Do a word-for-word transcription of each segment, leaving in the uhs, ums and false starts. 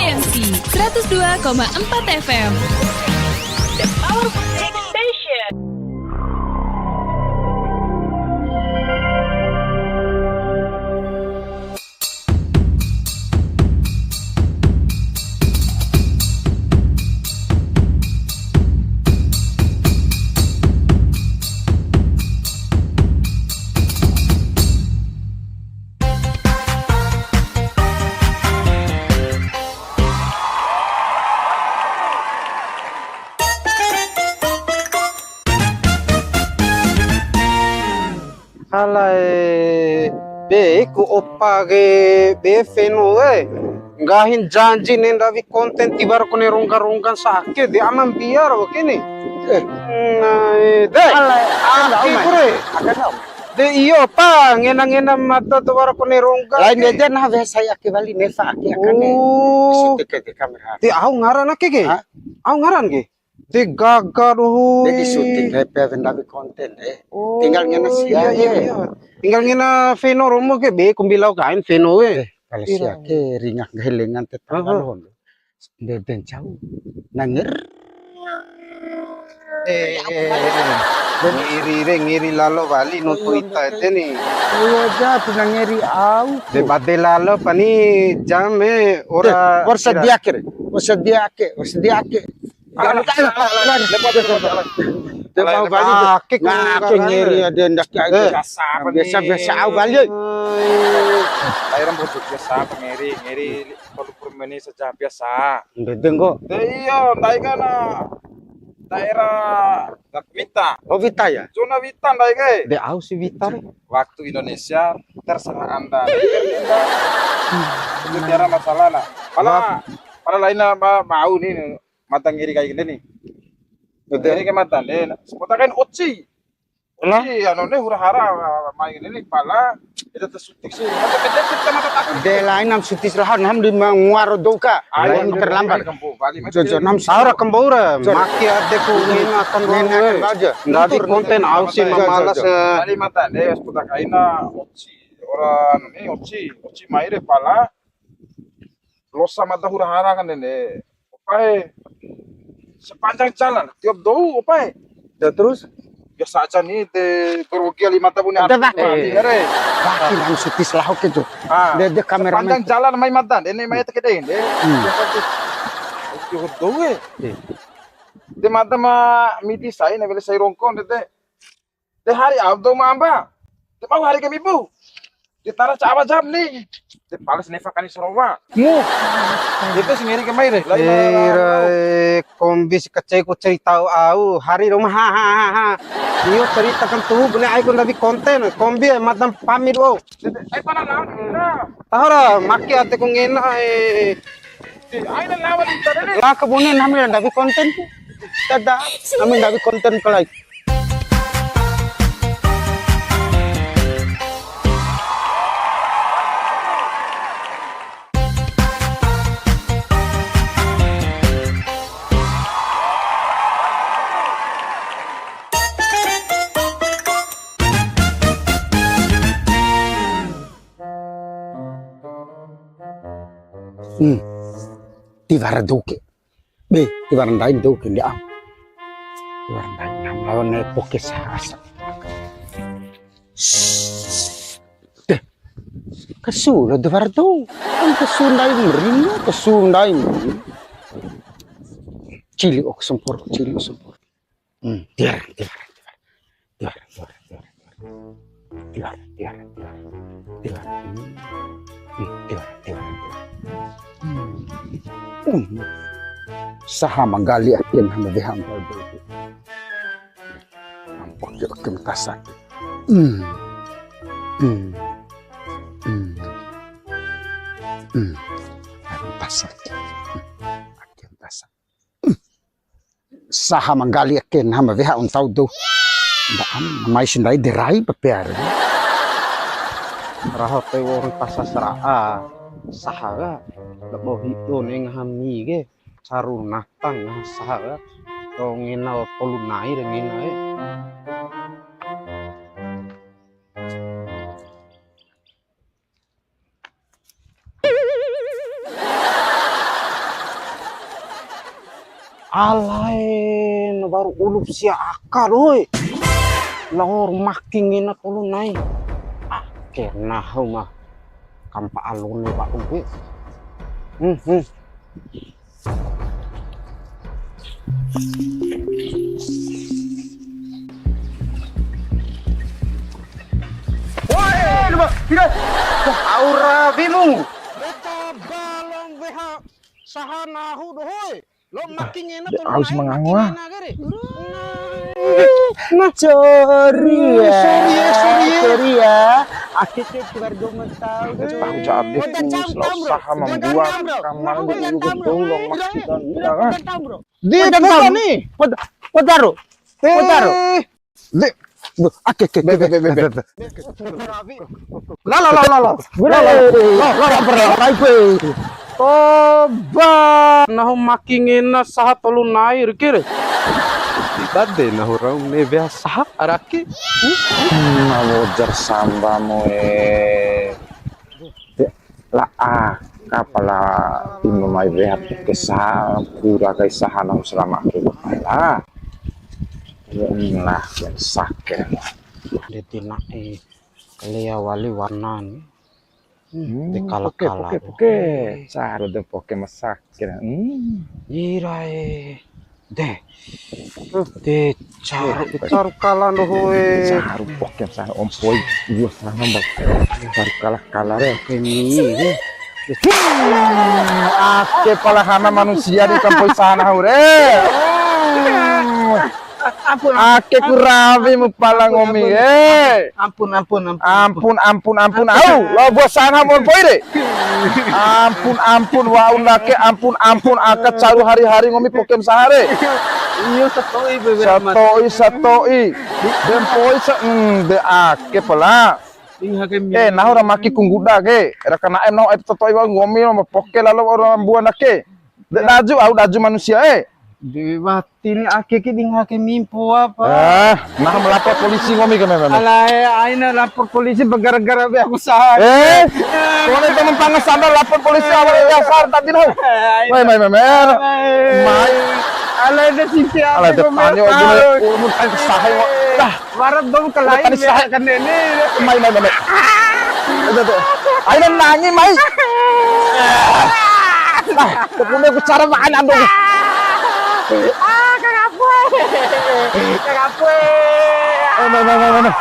M C seratus dua koma empat F M. The Power Music Station. Alae, be ku opa ke be feno e. Nggahin janji ne ndawi konten tiwara kone rongga-rongga sake de ama mbiar oke ni. Eh. Nah, eh, de. Alae, ake kure. Ake De iyo pa, ngena-ngena mada tiwara kone rongga. Lain ede nah wea sai ake wali nefa ake akane. Oh. Isi teke ke kamera. De au ngaran ake ke? Hah? Au ngaran ke? De gaga doho. De di syuting kayak pe ndawi konten de. Oh, tinggal ngena sia iya, iya, iya. Tinggal ngena feno romo ke be kombi lao kain feno we. Kalau sia ke ringa kehelengan tetangga doho. Ndede ncau. Nangir. Eh, eh, eh, eh. Ngiri re, ngiri lalo wali nuntu ita ede ni. Iya, ja, tu nangiri au. De bade lalo pani jam e ora. Wor sedia ke, wor sedia ke, wor sedia ke. Ngake ngiri ade ndak biasa, biasa au wali. Akhirnya mau biasa apa ngiri, ngiri. Kalau permeni saja biasa. Ndede nggo. De iyo, ndai kan, ah, daerah Wita. Oh, Wita ya? Zona Wita ndai ke. De au si Wita re. Waktu Indonesia terserah Anda. Itu tiada masalah lah. Pala, pala lain lah, ma-, mau ni, mata ngiri kayak gini ni. Betul. Ngiri ke mata ni. Sepota kain oci. Lah? Iya, anu ni hura hara mai ini ni pala ita tersuntik sih. Mata kecil kita mata takut. De lain nam sutis lahan ham di manguaro doka. Lain terlambat. Jojo nam saura kembora. Maki ade ku ngena akan ngena akan baja. Ndadi konten au si mamalas. Kali mata de seputar kaina oci. Ora anu ni oci, oci mai re pala. Losa mada hura hara kan dende. Opae. Sepanjang jalan, tiap dou opae. Ya terus? Biasa aja ni de grogi ali mata bune. Udah, Pak. Bali, are. Wah, ki nang sutis lah oke tuh. Ah, de, de kamera sepanjang jalan mai mata, dene mai teke dende. Hmm. Tiap dou e. Iya. De mata ma miti sai na bele sai rongko de. De hari au dou ma amba. De bau hari kami bu. De tara cawa jam ni. De pales nefa kani sarowa. Mu. De singeri ke mai re. Ira, eh, kombi si kacei ku cerita au. Hari roma ha ha ha ha. Iyo cerita kan tuh bune ai ku ndawi konten. Kombi, eh, mata pamit wau. Ai pana na. Tahora maki ate ku ngena, eh. Ai na lawan internet. Lah kebune nami ndawi konten ku. Tada nami ndawi konten kalai. Hmm. Tiwara dou ke. Be, tiwara ndai dou ke ndai. Tiwara ndai nam lawan ne poke sasa. Te. Kasu lo tiwara dou. Kan kasu ndai merino, kasu ndai merino. Cili ok sempur, cili ok sempur. Hmm, tiwara, tiwara, tiwara. Tiwara, tiwara, tiwara, tiwara. Tiwara, tiwara, tiwara. Tiwara. Hmm. Hmm, tiwara, tiwara, tiwara. Hmm. Hmm. Saha manggali akin hama weha mpal bebe. Ampo ke oke mkasa. Hmm. Hmm. Hmm. Hmm. Mkasa. Hmm. Ake mkasa. Saha manggali ake naha ma weha untau dou. Nda'am mai si ndai de rai pa pea re. Raho tei wa'ur ntasa sara'a, saha ka, labo hido ne ngaha mi ke, caru nata ngaha saha ka, to ngena tolu nai re ngena e. Alae, na baru ulup sia aka doe. Lao maki ngena tolu nai. Ah, ke nahu mah. Kampa alune ba'u ke. Hmm, hmm. Woi, lu, tidak. Aura bimu. Beta balong weha saha nahu dohoe. Lo maki ngena tolu nai, maki ngena gare. Nah, sorry ya. Sorry ya, sorry ya. Sorry ya. Aku tuh keluarga mau tahu. Tahu jadi. Udah jam, usaha membuat kamar di ujung dong, maksudnya. Udah jam, bro. Di, udah jam, bro. Poda, poda, bro. Poda, bro. De, duh, ake, ake, ake, ake, ake. La, la, la, la, la. La, la, la, la, la, la, la, la, la. Toba. Nahu maki ngena saha tolu nai riki re. Bade nahu rau ne bea saha araki. Hmm, na wajar samba moe. De, la aka pala timo mai weha ke saha, kura kai saha nahu selama ake la. Ya Allah, yang sakit. De tina'i kalea wali warna ni. Hmm, de kala-kala. Poke, poke, poke. Saru de poke ma sakit. Hmm. Irae. De. De caru, de caru kala dohoe. Caru poke saha ompoi. Dua saha mbak. Caru kala, kala re. Ke mi re. Hmm, ake pala hana manusia di kampoi sana hure. Hmm. Ampun, ampun. Ake ku rawi mu pala ngomi, eh. Ampun, ampun, ampun. Ampun, ampun, ampun. Au, lao bua sana mon poi de. Ampun, ampun, wa'u ndake, ampun, ampun, aka caru hari-hari ngomi pokem saha re. Iyo, sato'i bebe. Sato'i, sato'i. De mpoi sa, mm, de ake pala. Eh, nahu ra maki ku ngguda ke. Ra kana'e nahu ede toto'i wa'u ngomi, ma poke lalo ora mbua ndake. De daju, au daju manusia, eh. Dewi Wati ni ake ke di ngaha ke mimpo apa? Eh, nah melapor polisi ngomi ke memang. Alae, aina lapor polisi gara-gara be aku saha. Eh, kone teman pangas sadar lapor polisi awal dasar tadi no. Mai, mai, mai, mai. Mai. Alae de siti. Alae de panyo guna ulmun tan sahe. Dah. Barat dong ke lain tadi sahe kan ini. Mai, mai, mai, mai. Aina nangi mai. Nah, tepune ku cara makan ando. Ah, kagapue. Kagapue. Eh, no, no, no, no, no.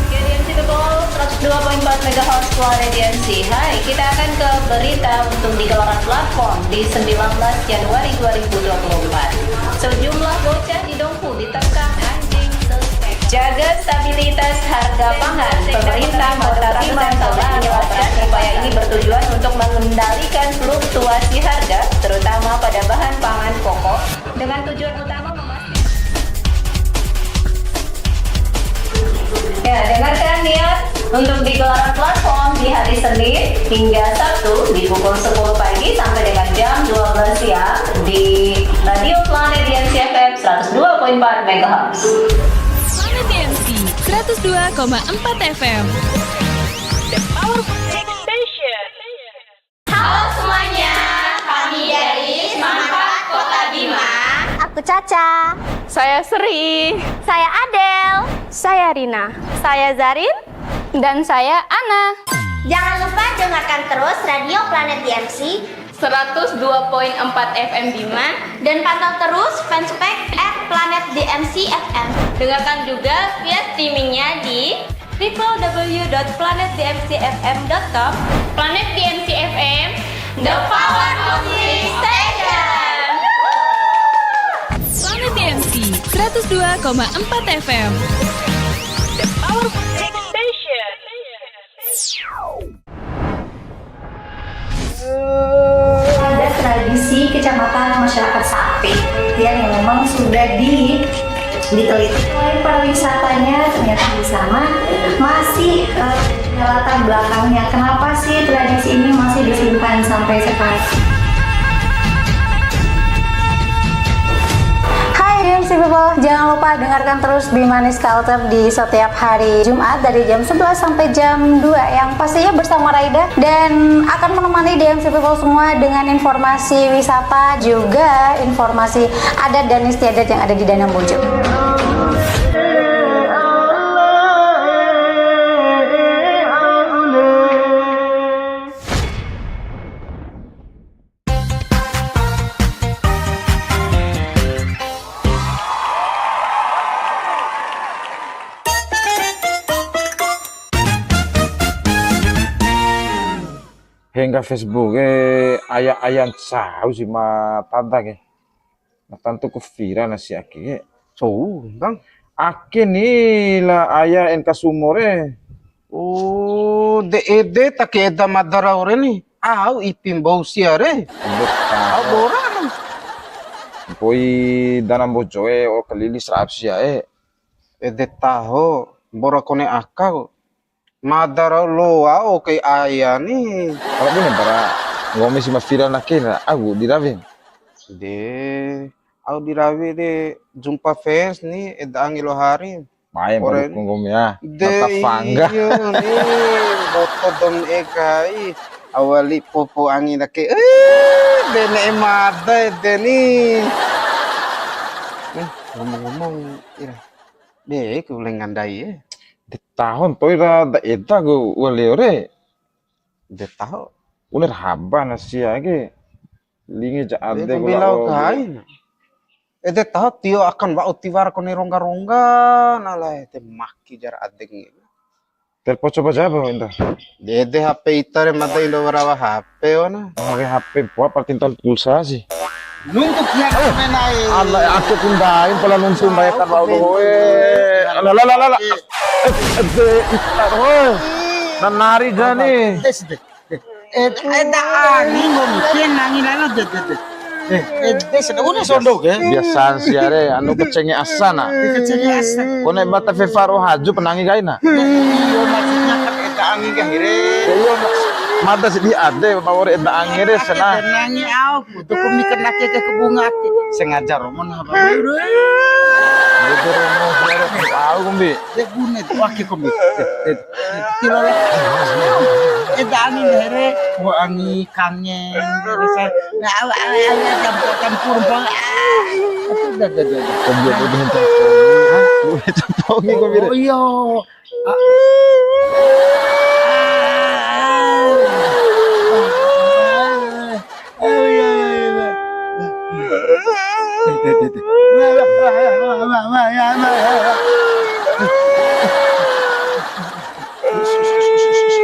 G D M C Tebol, seratus dua poin empat megahertz Suara D M C. Hai, kita akan ke berita untuk di gelaran platform di sembilan belas Januari dua ribu dua puluh empat. Sejumlah bocah di Dompu diterkam anjing suspek. Jaga stabilitas harga pangan. Pemerintah Kota Bima telah menjelaskan upaya ini bertujuan untuk mengendalikan fluktuasi harga, terutama pada bahan pangan pokok, dengan tujuan utama memastikan. Ya, dengarkan Niat untuk di gelaran platform di hari Senin hingga Sabtu di pukul sepuluh pagi sampai dengan jam dua belas siang di Radio Planet D M C F M seratus dua koma empat megahertz. Planet D M C seratus dua koma empat F M. The Power Music Station. Halo semuanya, kami dari Semangat Kota Bima. Aku Caca. Saya Sri. Saya Adel. Saya Rina. Saya Zarin. Dan saya Ana. Jangan lupa dengarkan terus Radio Planet D M C seratus dua poin empat F M Bima dan pantau terus fanspage at Planet D M C F M. Dengarkan juga via streamingnya di W W W dot planet D M C F M dot com. Planet D M C F M, the power of music station. Planet D M C seratus dua koma empat F M. The power of music station. Ada tradisi kecamatan masyarakat Sape yang memang sudah di diteliti oleh pariwisatanya, ternyata di sana masih, eh, ada latar belakangnya. Kenapa sih tradisi ini masih disimpan sampai sekarang? Hai, D M C People, jangan lupa dengarkan terus Bimanis Culture di setiap hari Jumat dari jam sebelas sampai jam dua, yang pastinya bersama Raida dan akan menemani D M C People semua dengan informasi wisata, juga informasi adat dan istiadat yang ada di Danau Bojo. Hengga Facebook ke, aya-aya ncau si ma tada ke. Na tantu ku viral na si ake ke. Cou, Bang. Ake ni la aya N K Sumo re. Oh, de ede ta ke eda mada rau re ni. Au ipi mbou sia re. Au bora na. Mpoi dana Mbojo e, o kalili sara'ap sia e. Ede taho, mbora kone aka ku. Mada rau loa o kai aya ni. Kalo bune bara nggomi si ma viral na ke na, au di rawi. De, au di rawi de jumpa fans ni, eda angi lo hari. Mai baru ku nggomi ya. De, mata fangga. Iyo ni, boto dom e kai. Awali popo angi na ke. Eh, de ne'e mada ede ni. Eh, ngomong-ngomong, ira. De, ku lenga ndai e. De taho ntoi ra da eda ku ua leo re. De taho. Bune ra haba na sia ke. Lingi ja ade ku bilau lao kain. Ede taho tio akan wa'u tiwara kone rongga-rongga na lae te maki jar adeng. Telpon coba jawab, Indo. Dede H P ita re mada Indo warawa H P ona. Oh, pakai H P mpoa pala tinta pulsa sih. Nuntu kian mena e. Ala ake kundain pala nuntu mbae kan wa'u doho e. Ala, ala, ala, ala. Eh, ede ita doho e. Nanari jani. Tes de. Eh, eda angi nggomi ke nangi lalo de, de, de. Eh, eh, de, sedang udah sondo ke? Biasa sia re, anu kecenge asa na. Kecenge asa. Kone bata Feva ro haju penangi kaina. Iyo, maksudnya kan eda angi ke akhirnya. Iyo, mada sidi ade, bawa eda angi re sena. Nangi au, kudu ku mikir nake ke kebunga ake. Sengaja romo na, Bang. Bebe romo, sia re, au kumbi. De bune, wake kumbi. De, de. Kilo le. Eda angi nggahi re, wa'u angi kangen, rasa, nah, awe, awe, awe, campur, campur, bang. Ah, itu dah, dah, dah, dah. Kombi udah campur. Hah? Udah campur, kombi re. Oh, iya. Ah.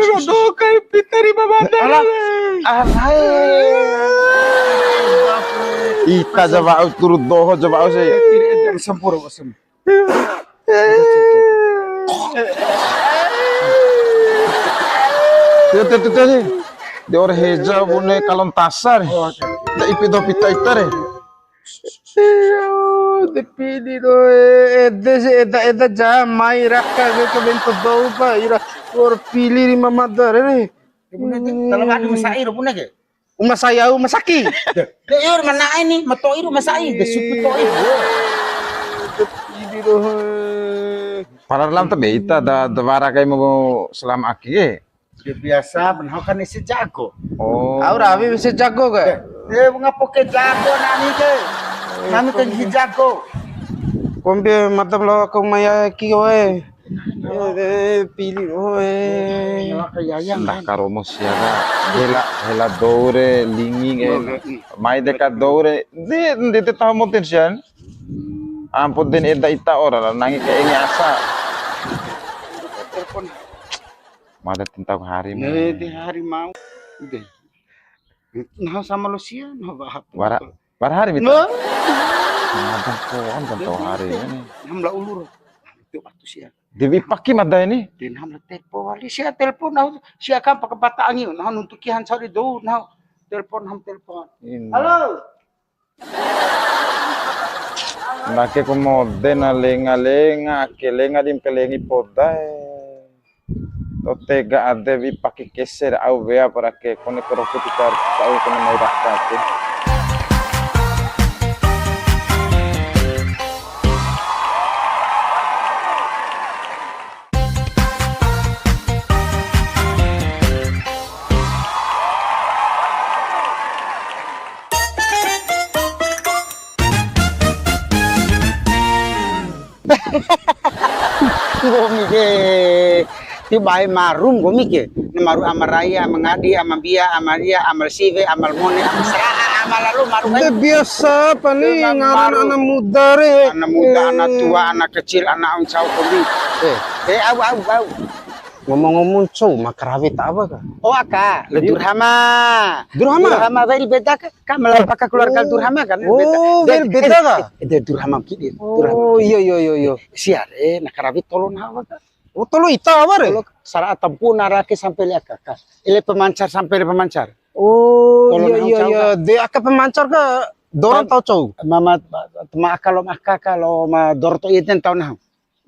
Rodo kai pita ri babada. Alah. Alah. Ita ja wa'u turu doho ja wa'u sih. Sampuru, sampuru. Tio, tio, tio, tio, ni. De ore heja bune kalon tasa re. De ipi doho pita ita re. Iyo, de pili doho e, ede si eda, eda ja mai raka ke kabento dou pa, ira wa'ur pili ri mamada re ni. Bune ke, dalam adu sa'i ro bune ke. Uma sa'i au, uma saki. De, de, iyo, ma na'e ni, ma to'i ro ma sa'i, de supu to'i. Pala lam ta be ita, da, da wara kai mu selama ake ke. De biasa, benar kan ese jago. Oh. Au rawi ese jago ke? De, de, ngapo ke jago nami ke? Nami ke nggahi jago. Kombi mada lao aka uma yaya ke, oe. Eh, pili, oe. Ndaka romo sia ka. Hela, hela dou re, lingi ke. Mai deka dou re. De, de, de taho moten sian. Ampo den eda ita ora la nangi ke ini asa. Mada tentang hari mau. Eh, di hari mau. De. Nahu sama lo sia, nahu bahap. Wara, wara hari mita. Nah. Mada pohon kan tahu hari ini. Nahu la ulur. Itu waktu sia. Dewi paki mada ini. De nahu la telepon wali sia, telepon nahu sia kan pakai bata angi. Nahu nuntu kihan sari dou, nahu telepon, nahu telepon. Ini. Halo. Ndake ku mode na lenga-lenga, ake lenga di mpelengi poda e. To tega ade wi'i paki kese re au wea pa ra ake, kone karoku ti kau kone mai raka ake. Ti bae marum nggomi ke. Na maru ama rai, ama ngadi, ama mbia, ama ria, ama siwe, ama mone, ama sara'a, ama lalo maru kai. Nde biasa pa ni. Dengan ngaran maru. Ana muda re. Ana muda, ana tua, ana kecil, ana au ncau kombi. Eh, eh, au, au, au. Ngomong-ngomong, cou, ma karawi ta awa ka? Oh, aka, le Durhama. Durhama? Durhama weri beda ka, ka malapaka keluarga Durhama kan, beda. Oh, weri beda ka? Eh, eh, de Durhama kidi. Oh, iya, iya, iya, iya. Sia re, na karawi tolo na awa ka? Oh, tolo ita awa re? Tolo sara'a tampu'u na rake sampe le aka ka. Ele pemancar sampe le pemancar. Oh, iya, iya, iya. De aka pemancar ka doro ntau cou? Mama, ma aka lo ma aka ka lo ma doro to ite ntau nahu.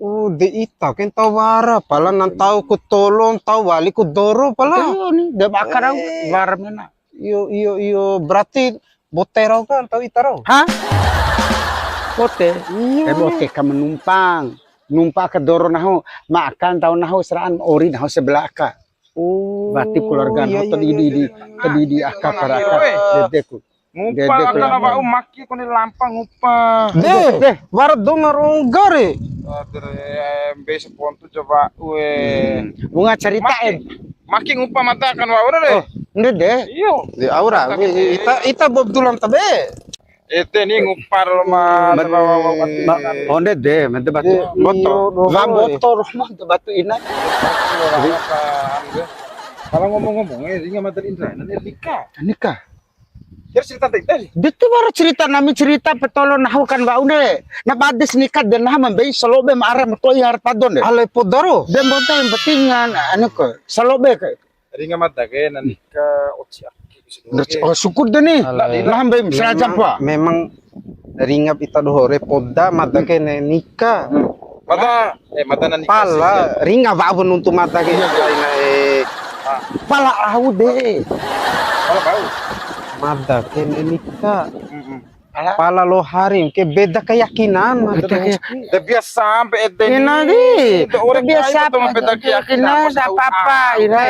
Oh, de ita ke ntau wara, pala na ntau ku tolo, ntau wali ku doro pala. Iyo ni, de ma aka rau wara mena. Iyo, iyo, iyo, berarti bote rau ka ntau ita rau? Hah? Bote? Iyo. Eh, bote ka menumpang. Numpang aka doro nahu, ma aka ntau nahu sera'an ori nahu sebelah aka. Oh, wati keluarga nahu, iya, iya, tadi di, iya, iya, tadi di aka para aka, dedeku. Ngupa aka na wa'u maki kone lampa ngupa. De, de, wara dou na rongga re. Adere, mbei sapontu coba, we. Wunga cerita, maki, em. Maki ngupa mada aka na wa'u re. Oh, ndede. Iyo. De aura, ita, ita bob dulam tabe. Ede ni ngupa ro ma, ma, ma, onde de, mede batu. Boto. Wa boto ro ma, mede batu ina. Kalau ngomong-ngomong, eh, ringa mada Indra, nani nikah. Nikah. Jadi cerita tadi, tadi. Deke wara cerita nami cerita petolo nahu kan wa'u ne. Na bades nikah de nahu ma mbei salobe ma ara ma to'i ara tadon de. Ale podaro. De mbonta yang pentingan, anu ko, salobe ke. Ringa mada ke, na nika oci ake. Oh, syukur de ni. Alah. Lah mbei seraja pa. Memang ringa ita doho re poda mada ke ne nika. Mada, eh, mada na nika. Pala ringa wa'u nuntu mada ke. Iya, iya. Lain, eh. Ah. Pala au de. Pala bau. Mada ke ne nika. Mm-mm. Pala loa hari ke beda keyakinan, beda keyakinan. Biasa sampe ede ni. Enak ni. Biasa beda keyakinan, ndak apa-apa, ira.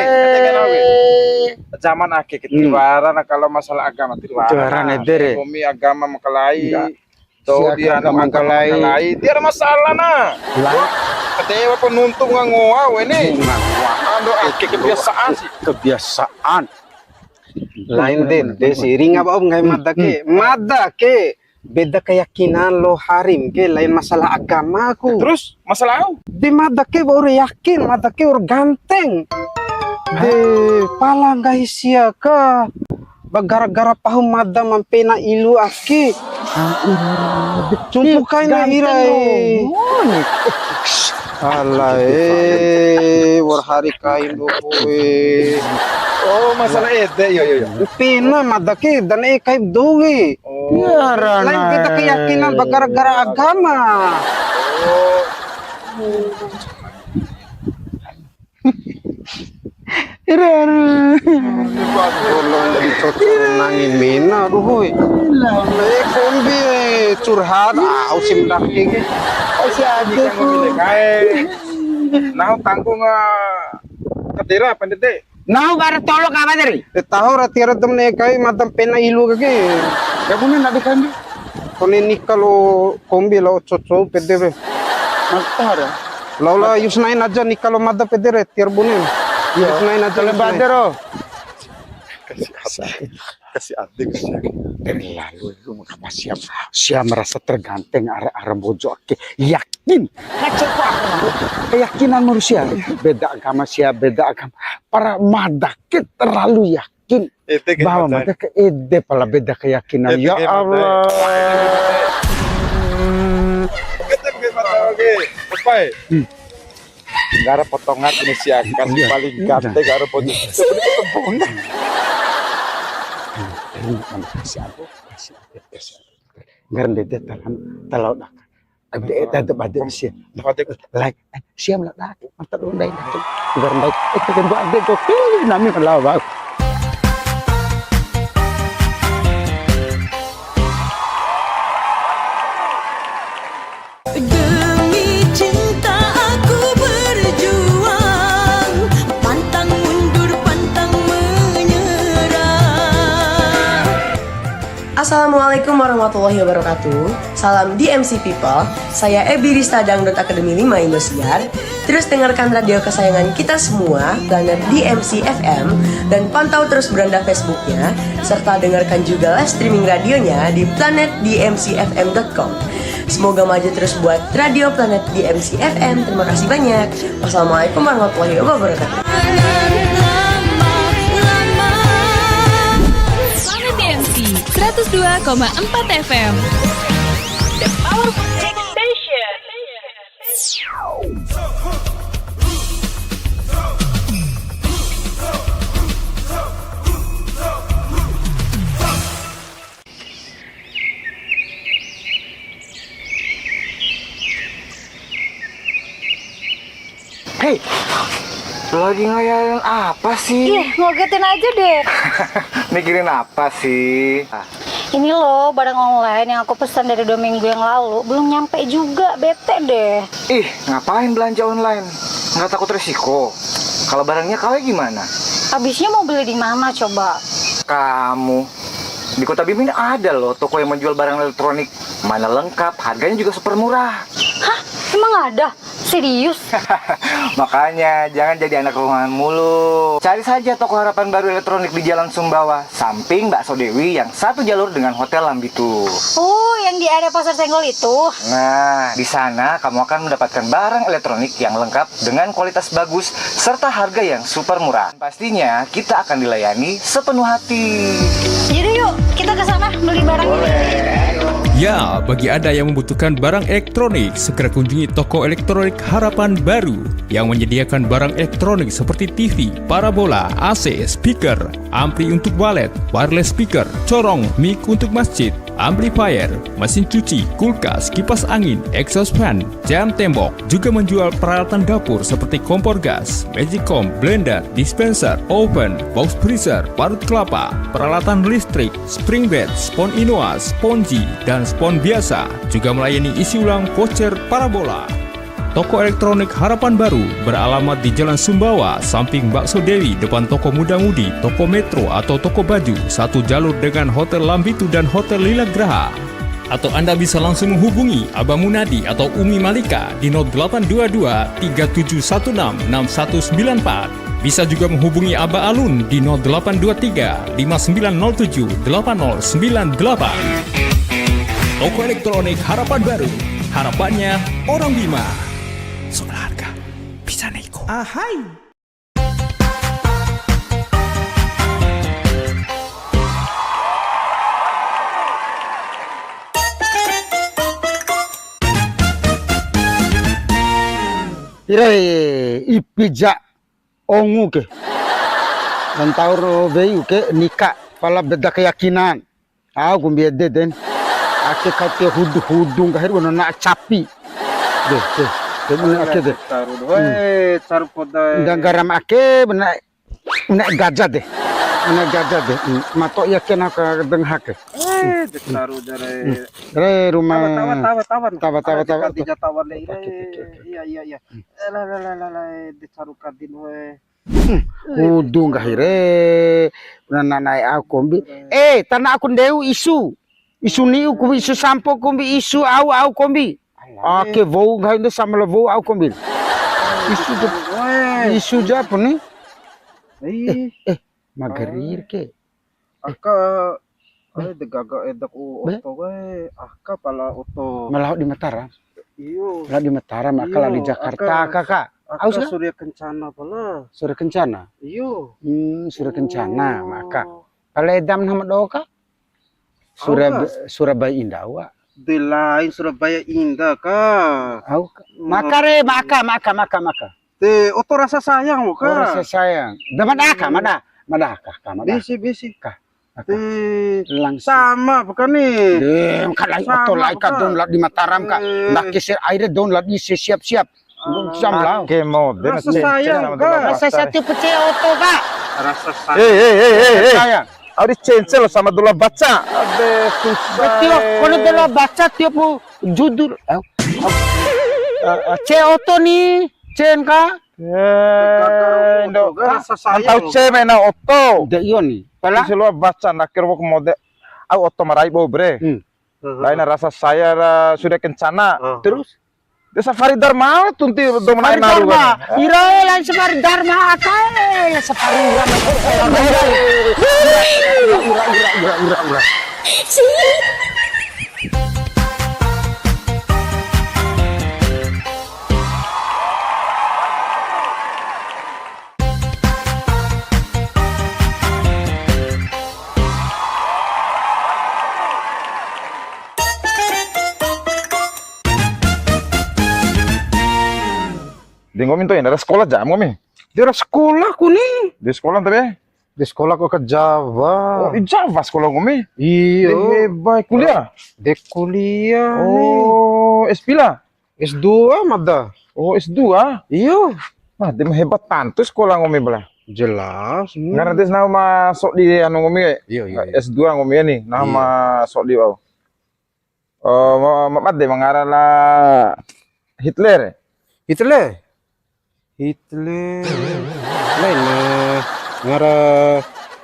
Zaman ake ke tiwara na, kalau masalah agama tiwara. Tiwara na ede re. Komi agama makalai. Dou dia agama makalai. Tiada masalah na. Kedewa penuntung ngangoa wene. Ando ake kebiasaan sih. Kebiasaan. Lain de, de si ringa ba om nggahi mada ke. Mada ke beda keyakinan lo harim ke, lain masalah agama ku. Terus masalah au? De mada ke wa'ur yakin, mada ke wa'ur ganteng. De pala nggahi sia ka ba gara-gara pahu mada ma mpena ilu ake. Cumpu kaina ira e. Alae, wa'ur hari kain doho e. Oh, masalah ede, yo, yo, yo. Pena mada ke, dane kai dou e. Oh. Lain kita keyakinan ba gara-gara agama. Oh. Ira, ira. Tolong jadi cocok nangi mena, aduh, hoi. Eh, kombi, eh, curhat, ah, usim daki ke. Masih ada ku. Nah, tanggung, ah, kadera, pendete. Nahu bara tolo ka awa dere. De taho ra tiwara de mene kai mada mpena ilu kake. Ya bune ndadi kande. Kone nika lo kombi lao cocou pede be. Mata ra. Lao la Yusnain aja nika lo mada pede re tiwara bune. Iya. Yusnain aja. Kalau Yusnain. Badero. Kasih apa? Kasih adik, kasih adik. Terlalu lu mengapa siap, siap merasa terganteng ara, ara Mbojo ake. Yakin. Ngaco ku aku. Keyakinan manusia. Beda agama sia, beda agama. Para mada ke terlalu yakin. Ede ke bahwa mada. Mada ke ede pala beda keyakinan. Ede ya ke mada. Allah. Ede ke mada, oke. Opai. Hmm. Nggara potongan ini sia, kasih paling gante, nggara potongan. Nggara ndede talan, talau dah. Ade, ade, ade, sia. Like, eh, siam lah dah. Mantap dong, dah, dah. Nggara ndai, eh, kita buat ade, kok. Ih, nami malah, bang. Demi cinta aku berjuang, pantang mundur, pantang menyerah. Assalamualaikum warahmatullahi wabarakatuh. Salam D M C People. Saya Ebi Rista Dangdut Academy lima Indosiar. Terus dengarkan radio kesayangan kita semua, Planet D M C F M, dan pantau terus beranda Facebooknya, serta dengarkan juga live streaming radionya di Planet D M C F M dot com. Semoga maju terus buat Radio Planet D M C F M. Terima kasih banyak. Wassalamualaikum warahmatullahi wabarakatuh. Planet D M C seratus dua koma empat F M. The Power Music Station. Hei, lagi ngayalin apa sih? Ih, ngagetin aja deh. Mikirin apa sih? Ah. Ini loh, barang online yang aku pesan dari dua minggu yang lalu, belum nyampe juga, bete deh. Ih, ngapain belanja online? Nggak takut resiko? Kalau barangnya K W gimana? Habisnya mau beli di mana coba? Kamu, di Kota Bima ini ada loh toko yang menjual barang elektronik. Mana lengkap, harganya juga super murah. Hah? Emang ada? Serius? Makanya, jangan jadi anak rumahan mulu. Cari saja toko Harapan Baru Elektronik di Jalan Sumbawa, samping Bakso Dewi yang satu jalur dengan Hotel Lambitu. Oh, yang di area Pasar Senggol itu? Nah, di sana kamu akan mendapatkan barang elektronik yang lengkap dengan kualitas bagus serta harga yang super murah. Pastinya, kita akan dilayani sepenuh hati. Jadi yuk, kita ke sana beli barang. Boleh, ayo. Ya, bagi Anda yang membutuhkan barang elektronik, segera kunjungi toko elektronik Harapan Baru yang menyediakan barang elektronik seperti T V, parabola, A C, speaker, ampli untuk walet, wireless speaker, corong, mic untuk masjid, amplifier, mesin cuci, kulkas, kipas angin, exhaust fan, jam tembok, juga menjual peralatan dapur seperti kompor gas, magicom, blender, dispenser, oven, box freezer, parut kelapa, peralatan listrik, spring bed, spon Inoa, sponji, dan spon biasa. Juga melayani isi ulang voucher parabola. Toko elektronik Harapan Baru beralamat di Jalan Sumbawa, samping Bakso Dewi, depan Toko Muda Mudi, Toko Metro atau Toko Baju, satu jalur dengan Hotel Lambitu dan Hotel Lila Graha. Atau Anda bisa langsung menghubungi Abah Munadi atau Umi Malika di nol delapan dua dua tiga tujuh satu enam enam satu sembilan empat. Bisa juga menghubungi Abah Alun di nol delapan dua tiga lima sembilan nol tujuh delapan nol sembilan delapan. Toko elektronik Harapan Baru. Harapannya orang Bima. Soal harga, bisa nego. Ahai. Ire, ipi ja ongu ke. Dan taur wei ke nika, pala beda keyakinan. Au kombi ede den. Ake kau ke hudu-hudu nggahi ru na capi. De, de. De, bune ake de. Caru doho, eh, caru poda, eh. Ngganggaram ake, bune, bune gaja de. Bune gaja de. Hmm. Mato iya ke na ka dengha ke. Eh, de caru jare. Hmm. Re rumah. Tawa, tawa, tawa, tawa. Tawa, tawa, tawa. Kadija tawa le, oke, oke, oke, oke. Iya, iya, iya. Hmm. Eh, la, la, la, la, la, eh, de caru kadin we. Hmm, hudu nggahi re, na na'e au kombi. Eh, tana aku ndeu isu. Isu ni'u ku, isu sampo kombi, isu au, au kombi. Ake wou nggahi nde sama la wou au kombi. Isu ja-, isu japu ni. Eh, eh, magerir ke. Aka, eh, de gaga edaku oto we, aka pala oto. Ma lao di Mataram? Iyo. Lao di Mataram, aka lao di Jakarta, aka, aka. Aka Surya Kencana pala. Surya Kencana? Iyo. Hmm, Surya Kencana, maka. Pala edam nama doho ka? Surab-, Surabaya Indah, wa. De lain Surabaya Indah ka. Au ka. Maka re, maka, maka, maka, maka. De, oto rasa sayang, wa ka. Oh, rasa sayang. Da mada aka, mada, mada aka, ka, mada. Bisi, bisi. Ka, aka. De, langsung. Sama, bukan ni? De, ka lai oto lai ka, don la di Mataram ka. Ndake se aire don la di se siap-siap. Jam lao. Ake mode. Rasa sayang, ka. Rasa satu pece oto, ka. Rasa sayang. Eh, eh, eh, eh, eh. Sayang. Au di cence lo sama Dola Baca. Ade, susah. Betul, kono Dola Baca tiap mu judul. Au. Eh, eh, ce oto ni, cen ka? Eh, Indo. Rasa sayang. Antau ce mena oto. De iyo ni. Pala? Isi loa baca nakir wok mode. Au oto marai bo bre. Hmm. Laina rasa saya ra sudah kencana. Terus? De Safari Dharma tunti dou ma na'e naru. Dharma. Ira e, lain Safari Dharma, aka e, Safari Dharma. Ura, ura, ura, ura, ura, ura. De nggomi nto'i, ra sekola jam nggomi? De ra sekola ku ni. De sekola ntabe? De sekola ku aka Jawa. Oh, di Jawa sekola nggomi? Iyo. De hebat, kuliah? De kuliah ni. Oh, S pila? S dua mada. Oh, S dua? Iyo. Nah, de hebat tantu sekolah nggomi bala. Jelas. Ngara des nama sodi anu nggomi ke? Iyo, iyo, iyo. S dua nggomi ni, nama sodi wa'u. Eh, ma, ma bade ma ngara la Hitler. Hitler? Hitler. Lain, eh, ngara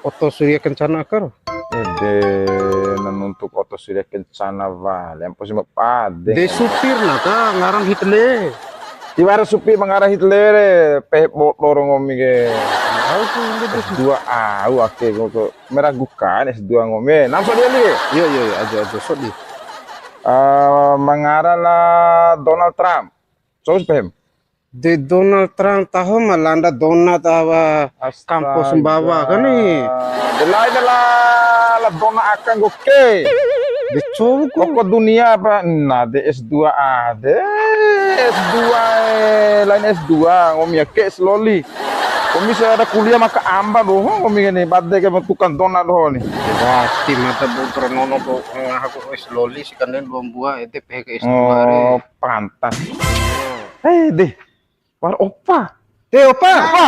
Otto Surya Kencana aka ro. Ede, na nuntu Otto Surya Kencana wali, ampo si ma bade. De supir na ka ngaran Hitler. Tiwara supir ma ngara Hitler, pehe bodo ro nggomi ke. Au ku, inde de. S dua au ake nggomi. Meragukan S dua nggomi. Nam sodi wali ke? Iyo, iyo, iyo, aja, aja, sodi. Eh, ma ngara la Donald Trump. Cou si pehem? De Donald Trump taho ma landa dona tawa kampo Sumbawa kan ni. De lain la, la dona aka nggomi ke. De cou ku. Oko dunia apa? Nah, de S dua ade. S dua e, lain S dua, nggomi ake es loli. Nggomi se ada kuliah maka amba doho, nggomi ke ni, bade ke tukang dona doho ni. Wati mata bu pronono bu ngaha ku es loli si kanden dua mbua, ede pehe ke es dua re. Oh, pantas. Eh, deh. War opa. Eh, opa. Opa.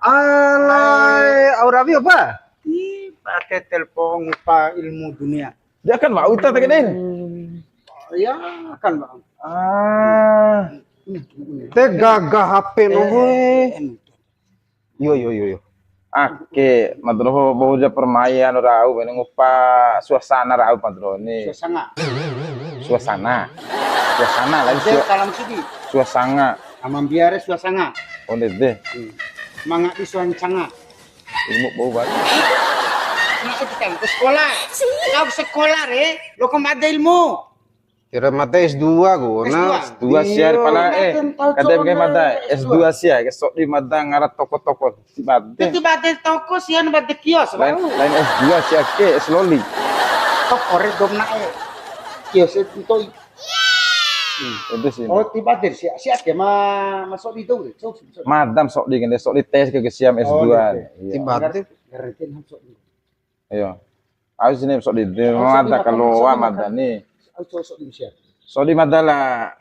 Alai, au rawi opa? Ih, pakai telepon ngupa ilmu dunia. Dia kan mau ita tadi, Den. Oh, ya, kan, Bang. Ah. Te gagah H P no he. Iyo, iyo, iyo, iyo. Ake, mada doho bau ja permainan rau, bene ngupa suasana rau, mada doho ni. Suasana. Suasana. Suasana lagi. Ade sua-, kalam sidi. Suasana. Amambia re suasana. Onde de. Hmm. Mangadi suancana. Ilmu bau banget. Nah, itu kan ke sekolah. Kau sekolah re, lo kemada ilmu? Kira mada S dua ku, nah. S dua sia pala, eh. Kade ke mada S dua sia, ke sodi mada ngara toko-toko. Ti bade. Ti bade toko sia, na bade kios, lain, lain S dua sia ke, es loli. Toko re dom na'e. Kios itu to'i. Hmm, itu sih. Oh, ti bade sia, sia ke ma, ma sodi dou re. Sodi, sodi. Mada ma sodi ke, sodi tes ke, ke sia ma S dua. Oh, iya. Ti bade. Garanti ham sodi. Iyo. Au sini sodi de, mada kaloa mada ni. Au cou sodi sia. Sodi mada la,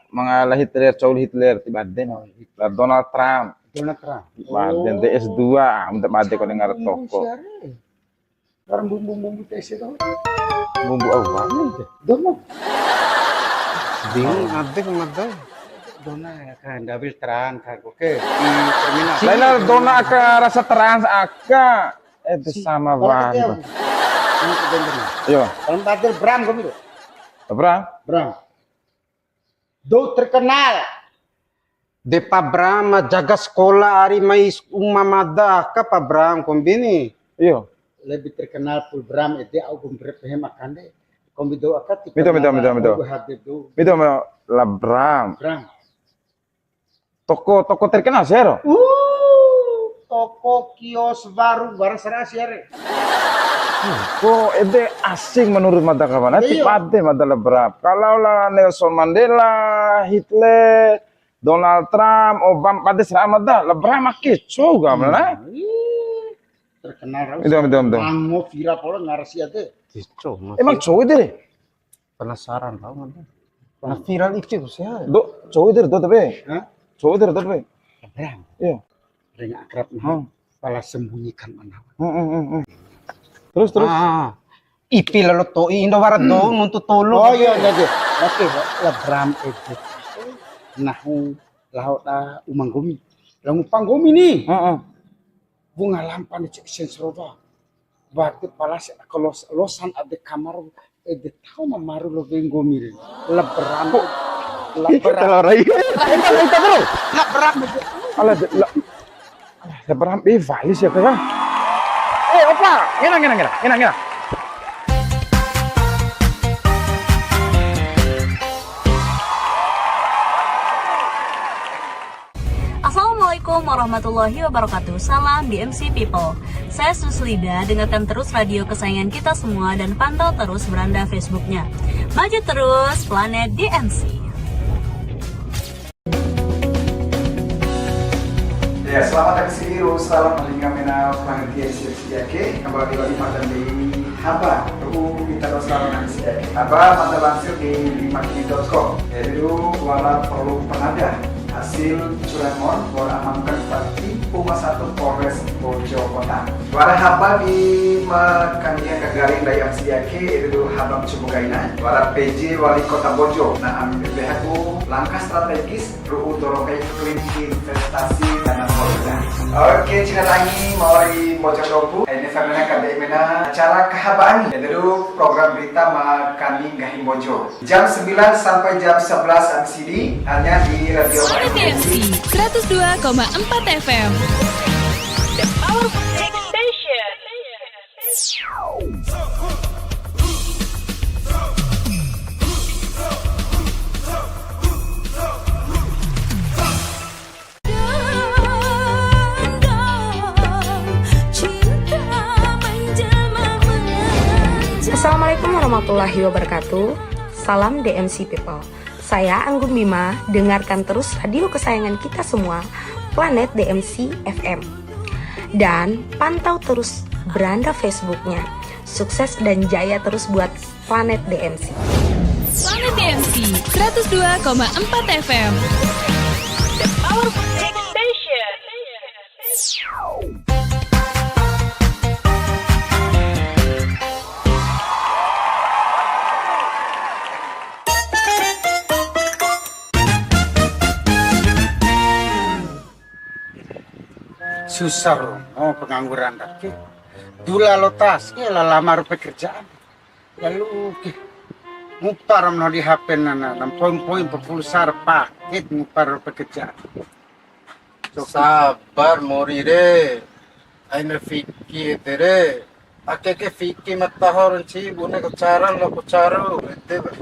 mangala Hitler, cou Hitler, ti bade. Oh, Hitler. La Donald Trump. Donald Trump. Bade de S dua, mada bade ko dengar toko. Sekarang bumbu-bumbu T S itu. Bumbu au bani de. Domo. Bingung ade mada. Dona ya kan, double terang kan. Oke, di terminal. Lain la dona aka rasa terang aka. Eh, itu sama banget. Iyo. Kalau Badil Bram, kamu tuh. Bram? Bram. Do terkenal. De Pa Bram ma jaga sekolah ari mai uma mada aka Pa Bram kombi ni. Iyo. Lebih terkenal pul Bram ede au gumbre pehe makande. Kombi do aka ti. Mito, mito, mito, mito. Mito, mito, la Bram. Bram. Toko, toko terkenal sia ro? Uh, toko kios baru, barang sera sia re. Ko ede asing menurut mada kawan. Ti bade mada la Bram. Kalau la Nelson Mandela, Hitler, Donald Trump, Obama, bade sera mada, la Bram ake cou gam la. Terkenal rau. Itu, itu, itu. Mango viral polo ngara sia de. Emang cou ede re? Penasaran tau kan. Nah, viral iki ku sia. Do, cowok itu do tapi. Hah? Cowok itu do tapi. Abraham. Iya. Ring akrab nah. Hmm. Pala sembunyikan mana. Hmm, hmm, hmm, hmm. Terus, terus. Ah, ipi lalo to'i indo wara do nuntu tolu. Oh iya, iya, iya. Oke, la Bram itu. Nahu lao da uma nggomi. Lao ngupa nggomi ni. Heeh. Wunga lampa ni cek sensorova. Wati palasi aka los-, losan ade kamar ede tau ma maru lo wenggomi re. La Bram. Telur lagi. Ita, ita, bro. Alah, de-, la-, alah, de-, berang, eh, wali sia, Kak. Eh, opa, ngena, ngena, ngena, ngena, ngena. Assalamualaikum warahmatullahi wabarakatuh. Salam D M C People. Saya Suslida, dengarkan terus radio kesayangan kita semua dan pantau terus beranda Facebooknya. Maju terus, Planet D M C. Ya, selamat datang di sini, Ru. Salam malinga mena Planet D M C. Ake, kembali lagi pada di Haba, ru'u ita doho selama nang sia. Haba, mada langsir di lima kini dot com. Ede ru wara perlu penada. Hasil curanmon, wara amankan bupati, Uma Satu Polres Bojo Kota. Wara haba di ma kania kagaring dayam sia ke, ede ru haba ma cumpu kaina. Wara P J Wali Kota Bojo. Nah, ambil behaku langkah strategis ru'u doro kai iklim investasi dana keluarga. Oke, cina tangi, mawari mbojo dompu. Ini Fernanda K B M N, acara Kahabaan. Ede ru program berita ma kani nggahi Mbojo. Jam sembilan sampai jam sebelas M C D, hanya di Radio Planet D M C, seratus dua koma empat F M. The Power Music Station. Assalamualaikum warahmatullahi wabarakatuh. Salam D M C People. Saya Anggun Bima, dengarkan terus radio kesayangan kita semua, Planet D M C F M. Dan pantau terus beranda Facebooknya. Sukses dan jaya terus buat Planet D M C. Planet D M C, seratus dua koma empat F M. The Power Music Station. Susah, Romo, pengangguran ndake. Dula lotas ke, la lamar pekerjaan. Lalu ke, ngupa ra mena di H P nana, na poin-poin pepulsa ra paket ngupa ra pekerjaan. Sabar mori re, aina fiki ede re. Ake ke fiki ma taho ra ncihi bune ko caran lo ko caru, ede ba.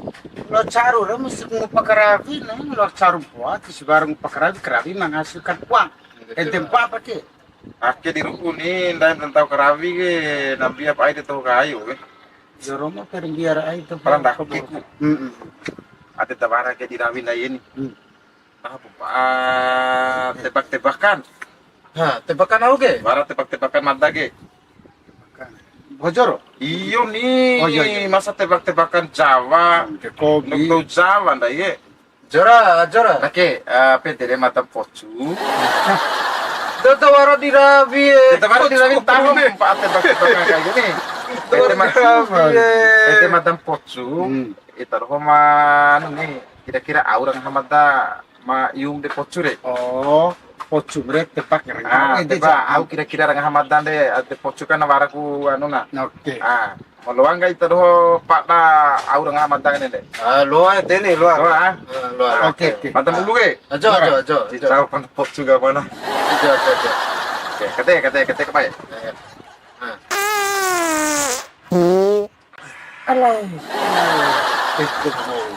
Lo caru re mesti ngupa karawi ne, lo caru buat, si baru ngupa karawi, karawi menghasilkan uang. Ede mpa apa ke? Ake di ru'u ni, ndai ma ntau karawi ke, na mbia pa ai de tau kai, oke. Joromo per biar ai tu. Pala ndake ku. Mm-mm. Ade tawara ke di rawi ndai ni. Hmm. Ah, bupa, ah, tebak-tebakan. Ha, tebakan au ke? Wara tebak-tebakan mada ke. Bojoro? Iyo ni. Oh, iya, iya. Masa tebak-tebakan Jawa. Oke, kobi. Nukto Jawa ndai ke. Jora, jora. Oke, eh, pede re mada mpocu. Dodo wara di rawi, eh. Kita wara di rawi tahu, Pak, tebak-tebakan kayak gini. Pede mada mpocu. Hmm. Ita doho ma, anu ni, kira-kira au ra ngaha mada ma ium de pocu re. Oh, pocu re tebak ra ngaha. Ah, ede tebak, ja. Au kira-kira ra ngaha mada de, de pocu kan wara ku anu na. Oke. Ah, ma loa nggahi ita doho pada au ra ngaha mada kan de. Ah, loa ede ni, loa. Loa, ah? Ah, loa. Oke, oke. Mada bulu ke? Ajo, ajo, ajo, ajo. Tahu kan pocu ga mana? Ajo, ajo, ajo. Oke, kate, kate, kate ke pai. Eh, ah. Alah. Itu mau.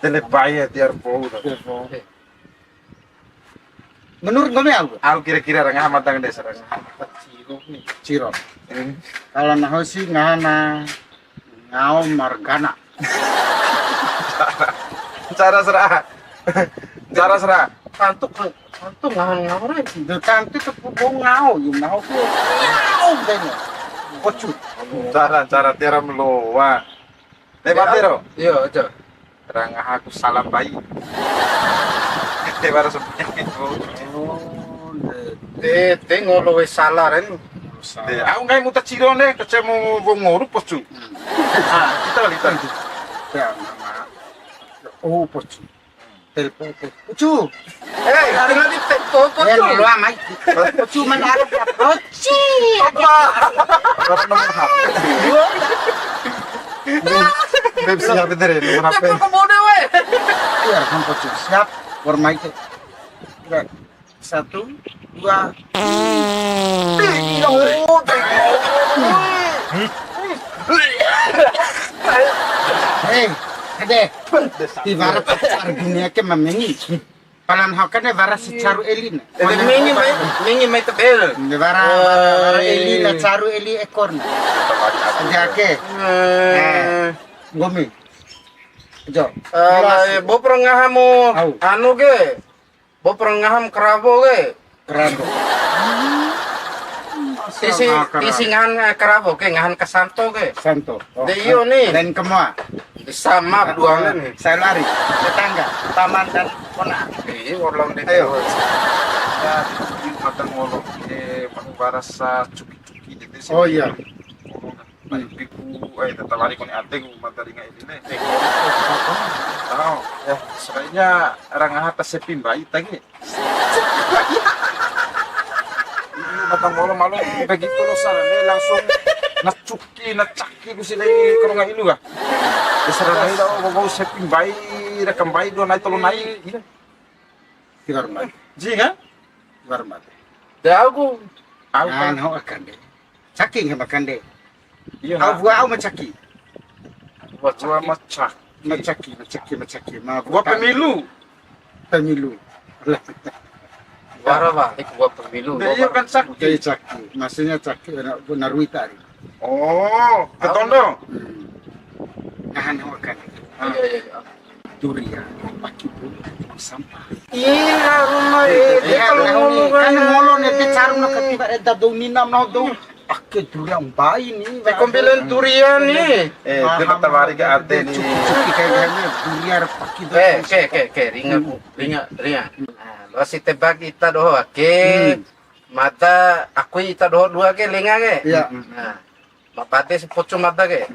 Tele bae ya, tiar bau dah. Tiar bau. Menurut nggomi au? Au kira-kira ra ngaha mada ndai sara. Ciro ni. Ciro. Hmm. Kalau nahu si ngaha na Ngao Margana. Cara sara. Cara sara. Tantu, tantu ngahan ngao re. De tantu tu pu ngao, yu ngao ku. Ngao dene. Kocu. Cara, cara tiara meloa. Te mate ro. Iya, aja. Ra ngaha ku salam bai. Te bara sampe. Oh, de. De, de ngolo we sala ren. De, au nggahi mu ta ciro ne, kacemu wong ngoru pocu. Hmm. Ah, kita lihat. Ya, nama. Oh, pocu. Telepon, telepon. Pocu. Eh, ada lagi telepon, pocu. Eh, lu amai. Pocu mana ada? Pocu. Apa? Berapa nomor H P? Beb, siap, bentar ya, nomor H P. Telepon ke mode, weh. Rekam pocong. Siap, wa'ur mai ke. Satu, dua. Eh, ade. Tiwara pacar dunia ke ma mengi. Pala nahu kan wara si caru elina. Ede mengi mai, mengi mai tebel. Wara, wara, wara eli la caru eli ekorna. Ade ake. Eh. Nggomi. Jo. Eh, bo pernah ngahamu anu ke? Bo pernah ngaham karawo ke? Karawo. Isi, isi ngahan, eh, karawo ke, ngahan kasanto ke? Santo. Oh, de iyo ni. Lain kamoa. Sama dua ni. Saya lari. Tetangga, paman dan ponakan. Iya, orang di. Ayo. Ya, di mata ngolok, eh, mau barasa cuki-cuki gitu sih. Oh, iya. Ngolok. Ipiku, eh, tata wali kone adeku mada ringa eli ne. Tahu, ya, sebaiknya orang ngaha ta sepi mbai ta ke. Ini mada ngolok malu begitu loh sana ne, langsung na cuki, na caki ku si lai kalau nggak ilu kah. Ya, serah lai dah, bau sepi mbai, rekam mbai dua nai tolu nai. Tiwara mbai. Ji kan? Tiwara mbai. Ya aku. Aku kan. Nahu akande. Caki nggak makande. Iya. Au bua au macaki. Bua macaki. Macaki, macaki, macaki. Ma bua pemilu. Pemilu. Wara, Pak, iku bua pemilu. Iya kan caki. Jadi caki. Maksudnya caki, na, na rui tari. Oh, ketondo. Hmm. Nahan hokan. Iya, iya, iya. Durian, paki bulu, sampah. Iya, rumah ini. Iya, kalau ngomong kan ngolo ne, ke caru na ketiba eda dou ninam na dou. Ake durian bae ni. Te kombilen durian ni. Eh, dia tawari ke ade ni. Cuki-cuki kayak gini, durian paki dou. Eh, ke, ke, ke, ringa ku, ringa, ringa. Nah, lo si tebak ita doho ake. Mada akui ita doho dua ke lenga ke. Iya. Nah. Ma bade si pocu mada ke.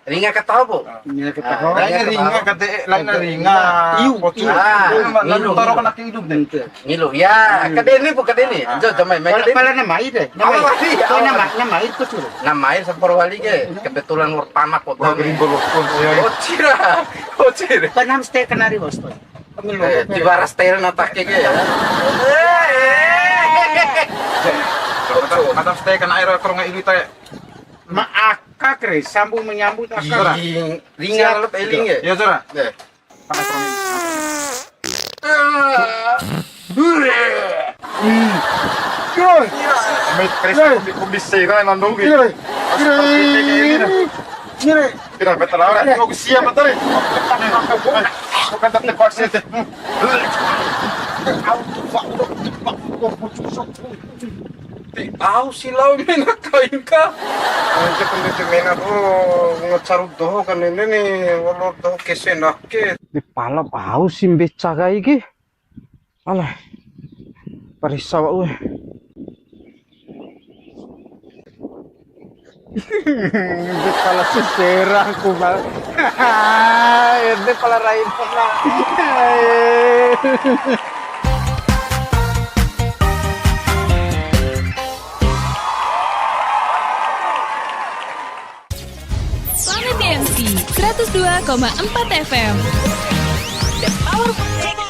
Ringa kataho, Bu. Ringa kataho. Laina ringa kate, laina ringa. Iu, pocu. Ah, lalu toro kana ke idup de. Ngilu. Ya, kadeni, Bu, kadeni. Jo, jamai, mai kadeni. Pala na mai de. Na mai. Nama, nama mai pocu. Na mai sampor wali ke. Kebetulan wa'ur panak kota. Wah, gerimbol wa'ur pun, ya. Ocira. Ocira. Panam ste kenari, Bos. Eh, tiwara style na take ke ya. Mata, mata style kena air kurang ini teh. Ma aka kre, sambung menyambut aka. Ringa lep eling ya. Ya, Sora. Deh. Panas kurang ini. Met kres kumbi, kumbi sera nandong ke. Kira, kira, kira. Kira, betul lah, orang tua siap betul. Bukan tak terpaksa. Au si lau mena kain ka. Anjir, pendete mena tuh, ngecaru doho kan ini nih, walor doho kese nake. Di pala au si mbeca kai ke. Alah, parisa wa'u e. Ede pala sesera ku, Bang. Ede pala rain pernah. Planet D M C, seratus dua koma empat F M. The Power Project.